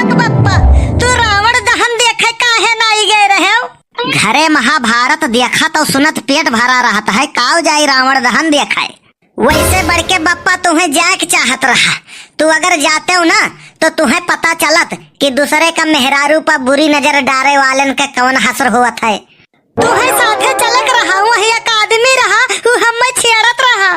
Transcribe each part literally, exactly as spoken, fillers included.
बप्पा, तू रावण दहन देखे काहे नाई गए रहे? घरे महाभारत देखत अउ सुनत पेट भरा रहत है, काव जाई रावण दहन देखे? वैसे बड़के बप्पा तुहें जाए के चाहत रहा, तू अगर जाते हो ना तो तुहें पता चलत कि दूसरे का मेहरारू पर बुरी नजर डारे वालन के कौन हसर होत है। तुहें साथे चलक रहा, वही एक आदमी रहा, उ हमें छेड़त रहा।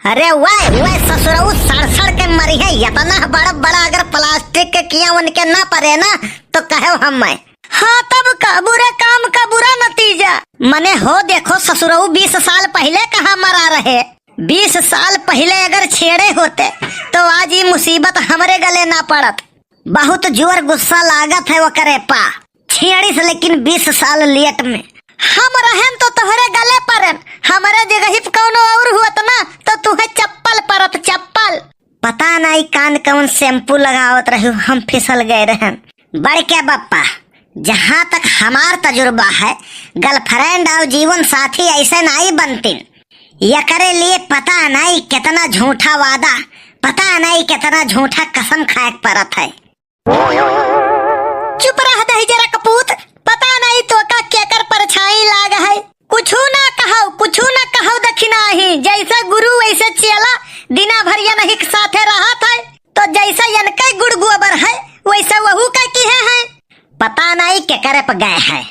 अरे वाह, वाह ससुरऊ, सड़ सड़ के मरी है, इतना बड़ा बड़ा अगर प्लास्टिक के किया उनके ना परे ना तो कहो हमें। हाँ तब का, बुरे काम का बुरा नतीजा। मने हो देखो ससुरऊ, बीस साल पहिले कहाँ मरा रहे, बीस साल पहिले अगर छेड़े होते तो आज ई मुसीबत हमरे गले ना पड़त। बहुत जोर गुस्सा लागत है ओकरे पा। छेड़िस लेकिन बीस साल लेट में। हम रहेन तो तोहरे गले परेन, हमरे जगह पे कौनो और हुअत ना तो तुहे चप्पल परत, चप्पल। पता नाई कान कौन शैम्पू लगावत रहू, हम फिसल गए रहन। बड़के बप्पा, जहाँ तक हमार तजुर्बा है, गर्लफ्रेंड और जीवन साथी ऐसे नाई बनतीन। एकरे लिए पता नाई कितना झूठा वादा, पता नाई कितना झूठा कसम खाए के परत है। चुप रह दहिजरा कपूत, पता नाई तोका केकर परछाई लाग है। कुछु ना कहौ, कुछु ना कहौ दखिनाही, जैसे गुरु वैसे चेला, दिना भर यनही के साथे रहत है, तो जैसे यनके गुड़ गोबर है, वैसे वहू के किहे है। पता नाई केकरे प गए है।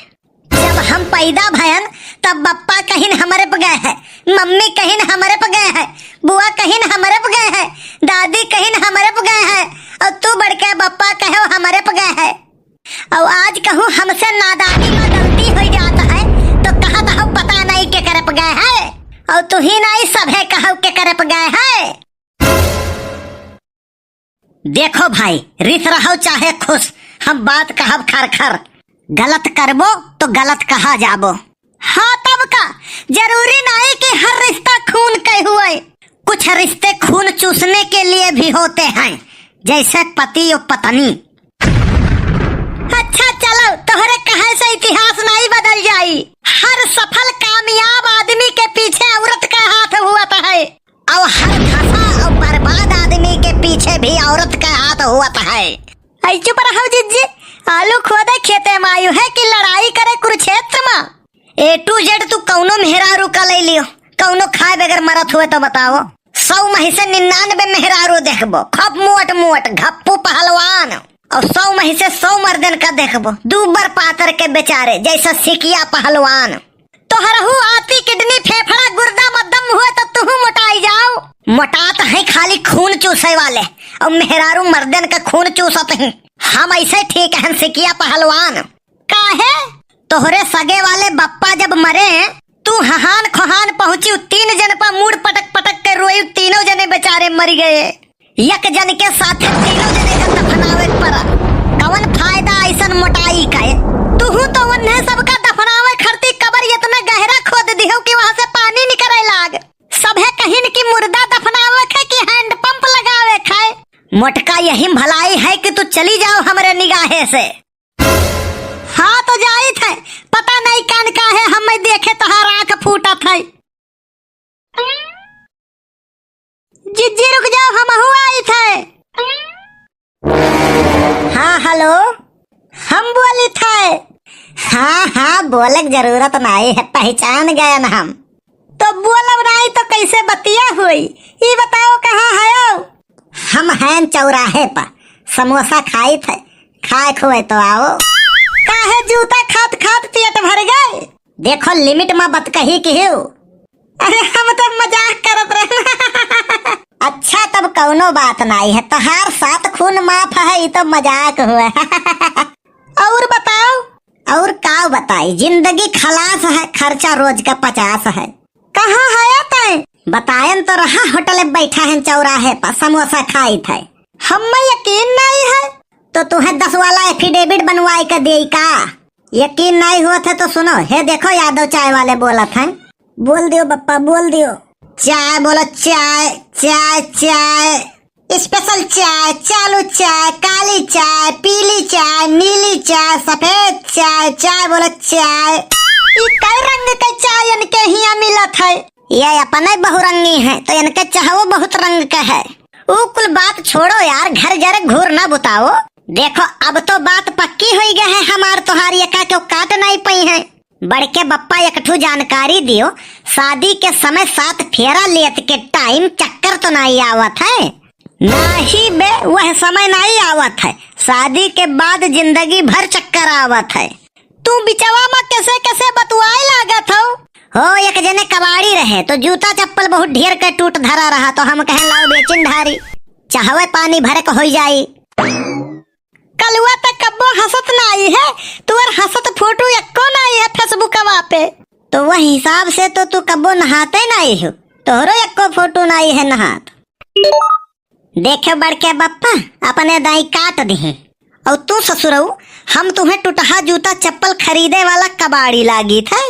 जब हम पैदा भयन, तब बप्पा कहिन हमरे प गए है, मम्मी कहिन हमरे प गए है, बुआ कहिन हमरे प गए है, दादी कहिन हमरे प गए है, और तू बड़के बप्पा कहो हमरे प गए है। और आज कहूँ हमसे नादानी में गलती हो जात है, तो कहत हो पता नहीं केकरे प गए है, और तू ही नहीं सभे कहौ केकरे प गए है। देखो भाई, रिस रहो चाहे खुश, हम बात कहब खर खर। गलत करबो तो गलत कहा जाबो। हाँ तब का, जरूरी नाई कि हर रिश्ता खून के हुए। कुछ रिश्ते खून चूसने के लिए भी होते हैं, जैसे पति और पत्नी। अच्छा चलो, तोहरे कहे से इतिहास नाई बदल जाई। हर सफल कामयाब आदमी के पीछे औरत का हाथ हुआ है। और हर फंसा और बर्बाद आदमी के पीछे भी औरत का हाथ होत है। ऐ चुप रहो जिज्जी, आलू खोदे खेते में आयु है कि लड़ाई करे कुरुक्षेत्र में? A to Z तू कौनो मेहरारू का ले लियो, कौनो खाए बगैर मरत हुए तो बताओ। सौ मही से निन्यानवे मेहरारू देखबो, खप मोट मोट घप्पू पहलवान, और सौ मही से सौ मर्दन का देखबो, दू बार पातर के बेचारे जैसा सिकिया पहलवान। तोहरहू आती, किडनी, फेफड़ा, गुर्दा मद्दम हुए तो तुहू मोटाई जाओ। मोटात है खाली खून चूसे वाले, और मेहरारू मर्दन का खून चूसत हैं। हम ऐसे ठीक हन सिकिया पहलवान। काहे? तोहरे सगे वाले बप्पा जब मरे, तू हहान खोहान पहुँची, तीन जन पा मूड़ पटक पटक के रोई, तीनों जने बेचारे मर गए। एक जन के साथ तीनों जने का दफनावे के पड़ा। कवन फायदा ऐसन मोटाई का? तुहू तो उन्हें सबका दफनावे खरती कबर इतना गहरा खोद दिहो कि वहाँ से पानी निकरे लाग। सभे कहिन कि मुर्दा दफनावे खे कि हैंड पंप लगावे खे। मोटका यही भलाई है कि तू चली जाओ हमरे निगाहे से। हाँ तो जाइत है, पता नहीं कान का है, हमें देखे तहार आँख फूटत है। जिज्जी रुक जाओ, हमहू आइत है। हाँ हेलो, हम बोलित है। हाँ हाँ, बोले के जरूरत नहीं है, पहचान गए न हम। तो बोलब नहीं तो कैसे बतिया हुई? ई बताओ कहाँ है? हम हैं चौराहे पर, समोसा खाइत है, खाए खुए तो आओ। काहे जूता खात खात पेट भर गए? देखो लिमिट में बतकही किहू। अरे हम तो मजाक करत रहे। अच्छा तब कौनो बात नाई है, तहार साथ खून माफ है, ई तो मजाक हुआ। और बताओ। और का बताई, जिंदगी खलास है, खर्चा रोज का पचास है। कहाँ है तय? बतायन तो रहा, होटल में बैठा है चौराहे पर, समोसा खाइत है। हमें यकीन नहीं है। तो तुहें दस वाला एफिडेविट बनवाए के देई का? यकीन नहीं होत है तो सुनो, हे देखो यादव चाय वाले बोलत हैं। बोल दियो बप्पा, बोल दियो। चाय बोलो, चाय, चाय, चाय। स्पेशल चाय, चालू चाय, काली चाय, पीली चाय, नीली चाय, सफेद चाय, चाय बोलो चाय। ई कई रंग के चाय इनके हियाँ मिलत है? ये अपने बहुरंगी हैं, तो इनके चाहवो बहुत रंग के है। ऊ कुल बात छोड़ो यार, घर जरे घूर ना बुताओ। देखो, अब तो बात पक्की होई गए है हमार तोहार, एका केहू काट नाई पइहैं। बड़के बप्पा, एक ठू जानकारी दियो, शादी के समय सात फेरा लेत के टाइम चक्कर तो नाई आवत है? नाही बे, वह समय नाई आवत है, शादी के बाद जिंदगी भर चक्कर आवत है। तू बिचवा मा कैसे कैसे बतुआए लागत हो? हो, एक जने कबाड़ी रहे तो जूता चप्पल बहुत ढेर के टूट धरा रहा, तो हम कहेन लाओ बेचिन ढारी, चाहवे पानी भरे के होई जाई। कलुआ त कब्बो हंसत नाई है, तोर हंसत फोटो एक्को नाई है फेसबुकवा पे। तो वह हिसाब से तो तू कब्बो नहाते नाई हो, तोहरो एक्को फोटो नाई है नहात। देखे बड़के बप्पा, अपने दाई काट दिहे। और तू ससुरऊ, हम तुम्हें टुटहा जूता चप्पल खरीदे वाला कबाड़ी लागी थे।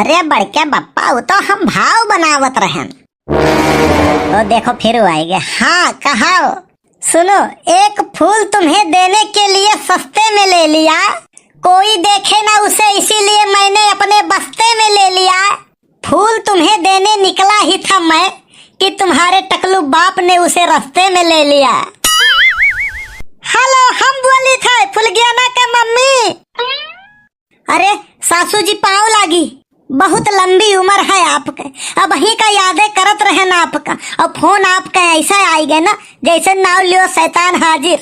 अरे बड़के बप्पा, वो तो हम भाव बनावत रहन। ओ देखो, फिर वो आई गए। हाँ, कहाओ। सुनो, एक फूल तुम्हें देने के लिए सस्ते में ले लिया, कोई देखे ना उसे, इसीलिए मैंने अपने बस्ते में ले लिया। फूल तुम्हें देने निकला ही था मैं कि तुम्हारे टकलू बाप ने उसे रास्ते में ले लिया। हेलो, हम बोली थे फुलगियाना के मम्मी। अरे सासू जी, पाँव लागी, बहुत लंबी उम्र है आपके, अबहीं का यादें करत रहन आपका, और फोन आपका ऐसा आई गए ना जैसे नाव लियो शैतान हाजिर।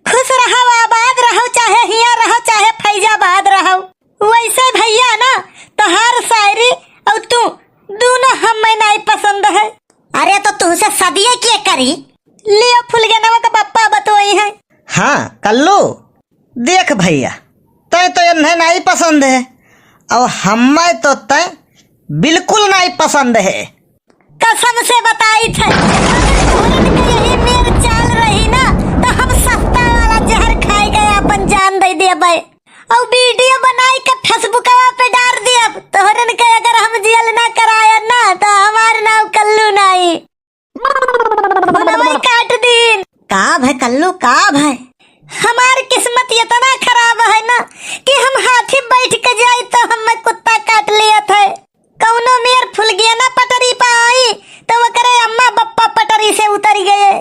खुश रहो, आबाद रहो, चाहे हिया रहो, चाहे फैजाबाद रहो। वैसे भैया ना, तोहार शायरी और तू दोनों हमें नहीं पसंद है। अरे तो तुहसे सदिये के करी? लियो फुलगेनवा का पप्पा बतोई है। हाँ कल्लू, देख भैया, तय तो इन्हें नहीं पसंद है और हमें तो तय बिल्कुल नहीं पसंद है। कसम से बताई थे, अगर तोहरन के यही मेर चाल रही ना, तो हम सस्ता वाला जहर खाए गए, अपन जान दे देबे। और वीडियो बनाई के फेसबुकवा पे डाल देब। तोहरन के अगर हम जेल ना कराया ना, तो हमार नाम कल्लू नहीं। फोनवा काट दीन। का भय कल्लू, का भय? हमार किस्मत इतना खराब है ना कि हम हाथी बैठ के जाई तो हमें कुत्ता काट लिया था। कौनो मेर फुलगेना पटरी पा आई तो ओकरे अम्मा बप्पा पटरी से उतर गए।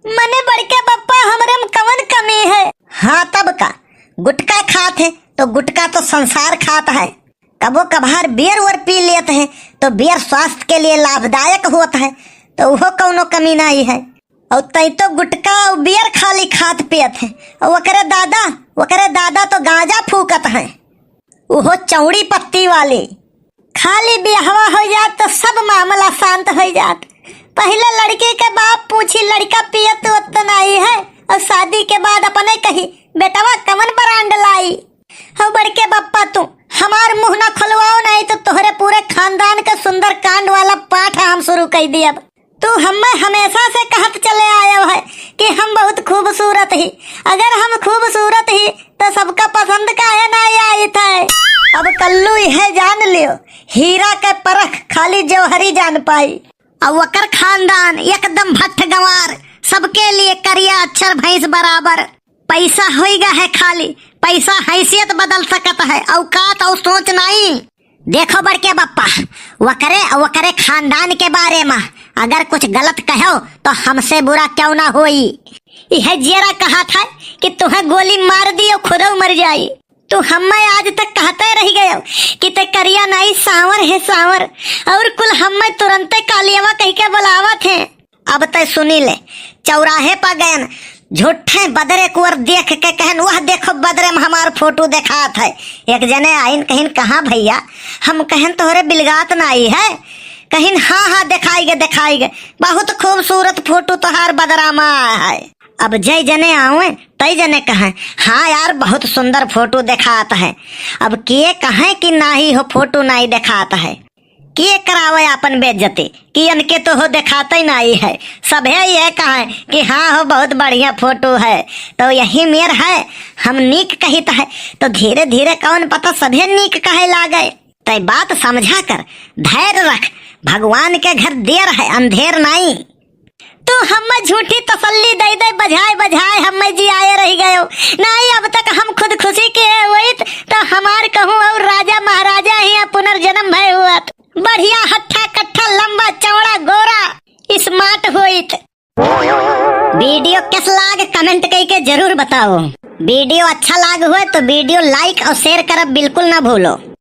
मने बड़के बप्पा, हमरे में कवन कमी है? हाँ तब का, गुटखा खात है तो गुटखा तो संसार खात है। कबो कभार बियर वर पी लेत है तो बियर स्वास्थ्य के लिए लाभदायक होत है, तो उहो कौनो कमी नहीं है। और तै तो गुटखा और बियर खाली खात पियत है, और ओकरे दादा, ओकरे दादा तो गांजा फूकत है, उहो चौड़ी पत्ती वाली। खाली बियाहवा हो जात तो सब मामला शांत हो जात। पहले लड़की के बाप पूछी, लड़का पियत उत तो नहीं है, और शादी के बाद अपने कही, बेटवा कवन ब्रांड लाई? हो बड़के बप्पा, तू हमार मुंह ना खोलवाओ, नहीं तो तोहरे पूरे खानदान के सुंदरकांड वाला पाठ हम शुरू कर दियब। तू हमें हमेशा से कहत चले आयो है कि हम बहुत खूबसूरत ही। अगर हम खूबसूरत ही तो सबका पसंद काहे ना आई थे? अब कल्लू यह जान लियो, हीरा के परख खाली जौहरी जान पाई। और ओकर खानदान एकदम भट्ठ गंवार, सबके लिए करिया अक्षर भैंस बराबर। पैसा होइगा है खाली, पैसा हैसियत बदल सकत है, औकात और सोच नहीं। देखो बड़के बप्पा, वकरे, वकरे खानदान के बारे में अगर कुछ गलत कहो तो हमसे बुरा क्यों ना होई। यह जेरा कहा था कि तुहे गोली मार दियो, खुदो मर जाई। तू हमें आज तक कहते रह गयो कि ते करिया नाई, सांवर है सांवर, और कुल हमें तुरंते कालियावा कह के बुलावत है। अब तय सुनी ले, चौराहे पा गयन, झूठे बदरे कुवर देख के कहन, "वह देखो बदरे में हमार फोटो देखात है।" एक जने आइन, कहिन, "कहाँ भैया?" हम कहन, "तोहरे बिलगात ना आई है।" कहिन, "हाँ, हाँ, देखाई गे, देखाई गे, बहुत खूबसूरत फोटो तोहार बदरा में आया है।" अब जय जने आवे, तय जने कहे, "हाँ यार, बहुत सुंदर फोटो देखात है।" अब के कहे कि नाही हो, फोटो नाही देखात है। के करावे आपन बेइज्जती कि इनके तो हो देखाते ही नाई है। सभे ये कहे कि हाँ हो, बहुत बढ़िया फोटो है। तो यही मेर है, हम नीक कहित है, तो धीरे धीरे कौन पता सभे नीक कहे लागे। तय बात समझा कर, धैर्य रख, भगवान के घर देर है, अंधेर नाई। तू हम्मे झूठी तसल्ली दे दे, बजाय बजाय हम्मे जियाए रह गयो। नाई, अब तक हम खुद खुशी के होइत, तो हमार कहूँ और राजा महाराजा ही पुनर्जन्म भय हुआ। बढ़िया हट्ठा कट्ठा, लंबा चौड़ा, गोरा, स्मार्ट होइत। वीडियो कैस लाग, कमेंट कइके जरूर बताओ। वीडियो अच्छा लाग हुए तो वीडियो like और share करब बिल्कुल ना भूलो।